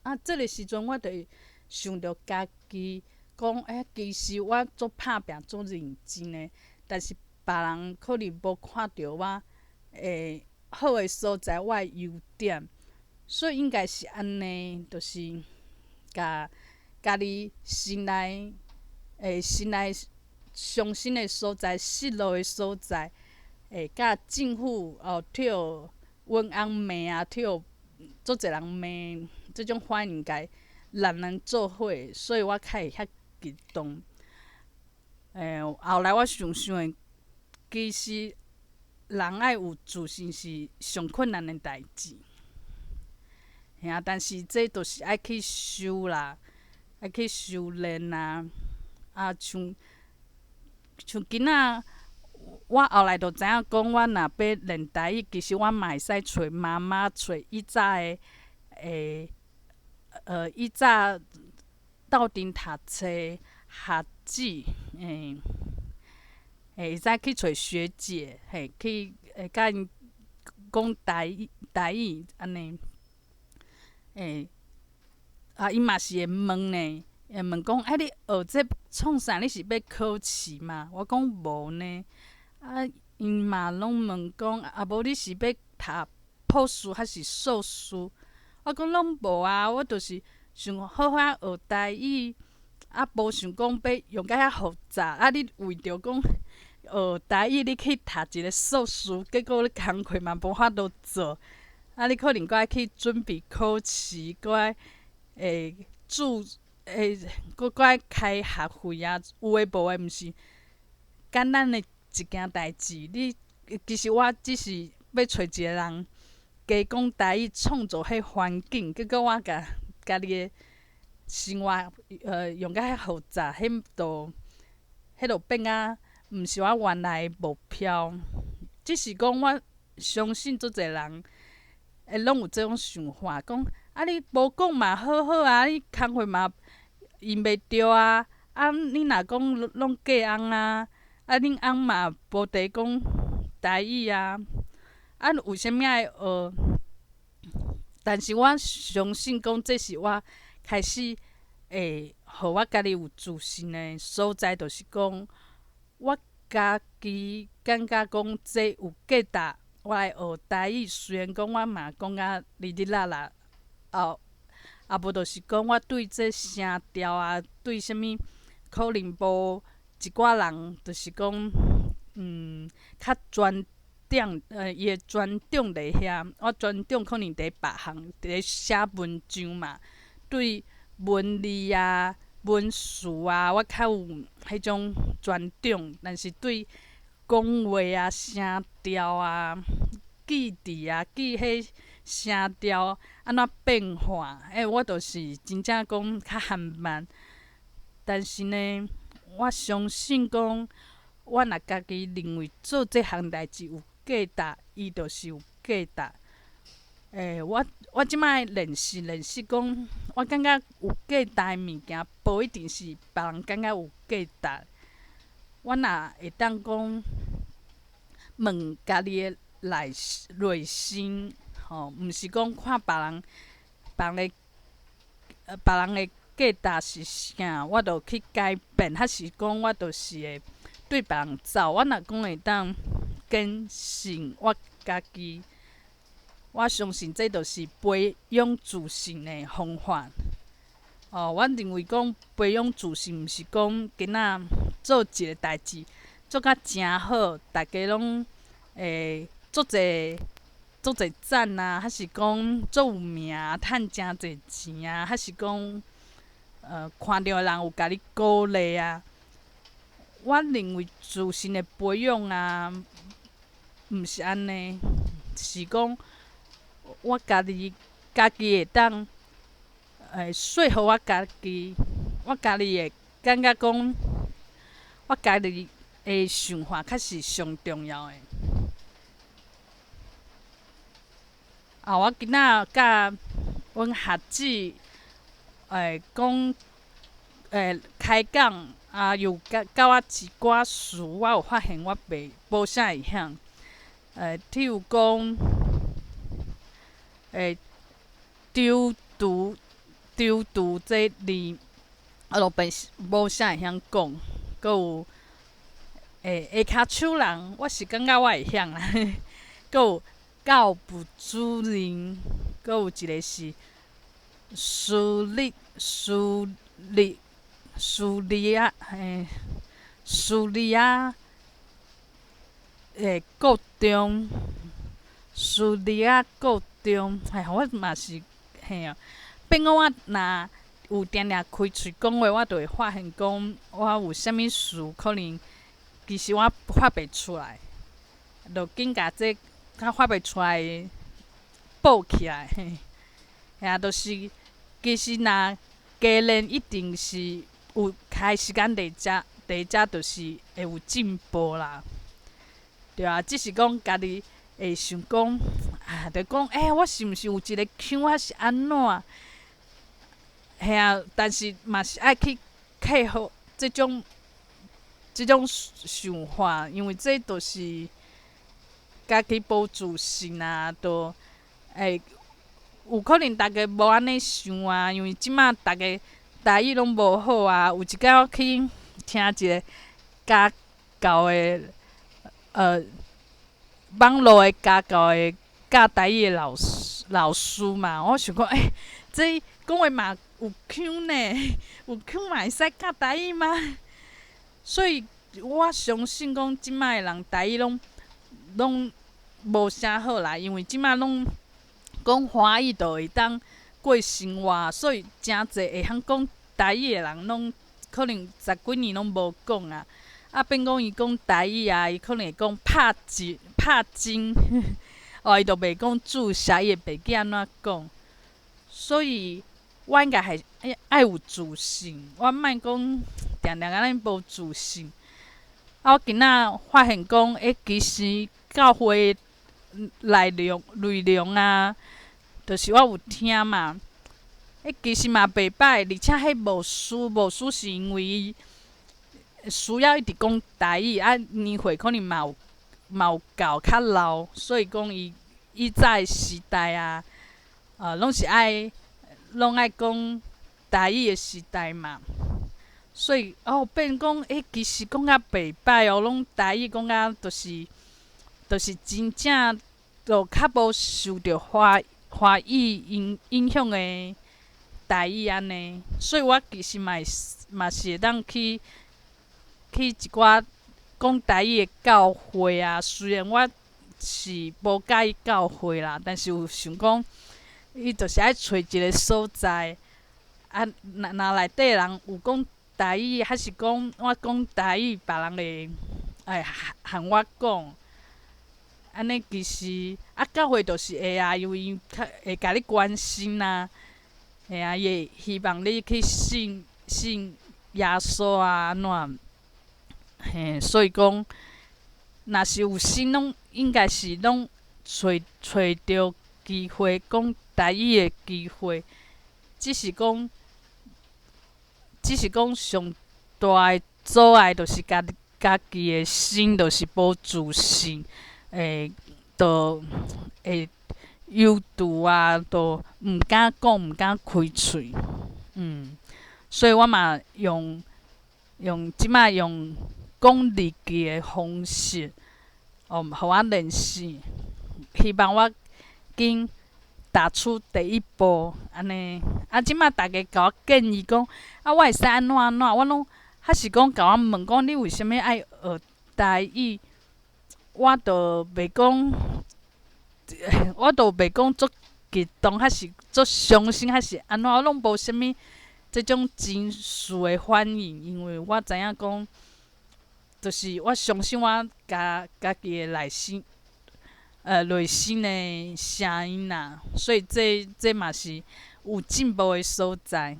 啊，這个時陣我就會想著家己講，欸，其實我足拍拚足認真的，但是別人可能無看著我會好的所在，我的優點，所以應該是按呢，就是共家己心內會心內傷心的所在、失落的所在，會佮政府哦，予阮翁罵啊，予足濟人罵，這種反應該難難做伙，所以我較會遐激動。欸，後來我想想的，其實人愛有自信是上困難的代誌。嘿啊，但是這都是愛去修啦，愛去修煉啊。啊，像像囡仔，我後來就知影講，我若欲練台語，其實我嘛會使揣媽媽，揣以早的欸，以早鬥陣讀冊學姊，欸，會使去揣學姐，嘿，去會佮𪜶講台語，台語按呢，欸，啊，𪜶嘛是會問呢，會問講，啊，你學這創啥？你是欲考試嗎？我講無呢，啊，𪜶嘛攏問講，啊，無你是欲讀博士還是碩士？我講攏無啊，我就是想好好仔學台語，啊，無想講欲用甲遐複雜。啊，你為著講學台語，你去讀一个碩士，結果你工課嘛無法度做，啊，你可能閣愛去準備考試，閣愛會注會閣閣愛開學費啊，有的無的，毋是簡單的一件代誌。你其實我只是欲揣一个人加講台語，創造彼環境，結果我共家己的生活用甲遐複雜，彼就變甲毋是我原來的目標。只是講我相信足濟人會攏有這種想法，講啊你無講嘛好好啊，你工課嘛用袂著啊，啊你若講攏嫁翁啊，啊恁翁嘛無佇講台語啊，啊為啥物愛學？但是我相信講這是我開始會予我家己有自信的所在，就是講我家己感覺講這有價值，我來學台語。雖然講我嘛講甲哩哩啦啦，哦，啊無就是講我對這聲調啊，對啥物可能無一寡人，就是講較專長，伊的專長佇遐，我專長可能佇別項，佇寫文章嘛，對文字啊、文詞啊，我較有彼種專長，但是對講話啊、聲調啊、記佇啊、記彼聲調按怎變化，欸，我就是真正講較緩慢。但是呢，我相信講，我若家己認為做這項代誌有價值，伊就是有價值。欸，我這擺練習練習講，我感覺有價值的物件，無一定是別人感覺有價值。我若會當講問家己的內內心，吼，毋是講看別人，別人的別人的價值是啥，我就去改變，還是講我就是會對別人走。我若講會當堅信我家己，我相信這就是培養自信的方法。哦，我認為講培養自信，毋是講囡仔做一个代誌做甲誠好，大家攏會足濟足濟讚啊，還是講足有名，趁誠濟錢啊，還是講看著的人有共你鼓勵啊。我認為自信的培養啊，毋是按呢，是講我家己家己會當說服我家己，我家己會感覺講，我家己的想法較是上重要的。啊，我今仔佮阮學姊講開講，啊又教教我一寡詞，我有發現我袂無啥會曉。譬如講，丟毒丟拄這字，我都袂無啥會曉講，閣有下跤手人，我是感覺我會曉啦。閣有教部主任，閣有一個是蘇利亞，蘇利亞國中，蘇利亞國中，哎，我嘛是嘿啊。變講我若有定定開喙講話，我就會發現講我有啥物事可能其實我發袂出來，就緊共這較發袂出來補起來，嘿。啊，就是其實若加練一定是有開時間佇遮，佇遮就是會有進步啦。對啊，只是講家己會想講，啊，就講我是毋是有一個腔抑是按怎？嘿啊，但是嘛是愛去克服這種想法，因為這就是家己無自信啊，就會有可能逐家無按呢想啊，因為這馬逐家台語攏無好啊。有一擺我去聽一個家教的，網路的家教的教台語的老師嘛，我想講，這講話嘛有腔呢，有腔嘛會使教台語嗎？所以我相信講，這馬的人台語攏無啥好啦，因為這馬攏講華語就會當過生活，所以誠濟會曉講台語的人，攏可能十幾年攏無講啊。啊，變講伊講台語啊，伊可能會講拍針拍針，哦，伊就袂講注射，伊會袂記按怎講。所以我應該係愛有自信，我莫講定定按呢無自信。啊，我今仔發現講，其實教會內容啊，就是我有聽嘛。其實嘛袂歹，而且彼牧師是因為伊需要一直講台語，啊年歲可能嘛有夠較老，所以講伊以早的時代啊，攏愛講台語的時代嘛。所以哦，變講其實講甲袂歹哦，攏台語講甲就是真正就較無受著華語影響的台語按呢。所以我其實嘛是會當去一寡講台語的教會啊，雖然我是無佮意教會啦，但是有想講，伊就是愛揣一个所在，啊，若內底人有講台語，還是講我講台語，別人會會和我講。按呢其實啊，教會就是會啊，因為伊較會共你關心啊，嘿啊，伊會希望你去信耶穌啊，按怎？嘿，所以講，若是有心，攏應該是攏揣著機會講台語的機會，只是講上大的阻礙，就是家己的心，就是無自信，會就會猶豫啊，就毋敢講，毋敢開喙，所以我嘛用這馬用講日記的方式，哦，予我練習，希望我緊踏出第一步，按呢。啊，這馬逐家共我建議講，啊，我會使按怎按怎，我攏還是講共我問講，你為啥物愛學台語？我就袂講足激動，還是足傷心，還是按怎，我攏無啥物這種情緒的反應，因為我知影講，就是我相信我家己的內心的聲音啦，所以這嘛是有進步的所在。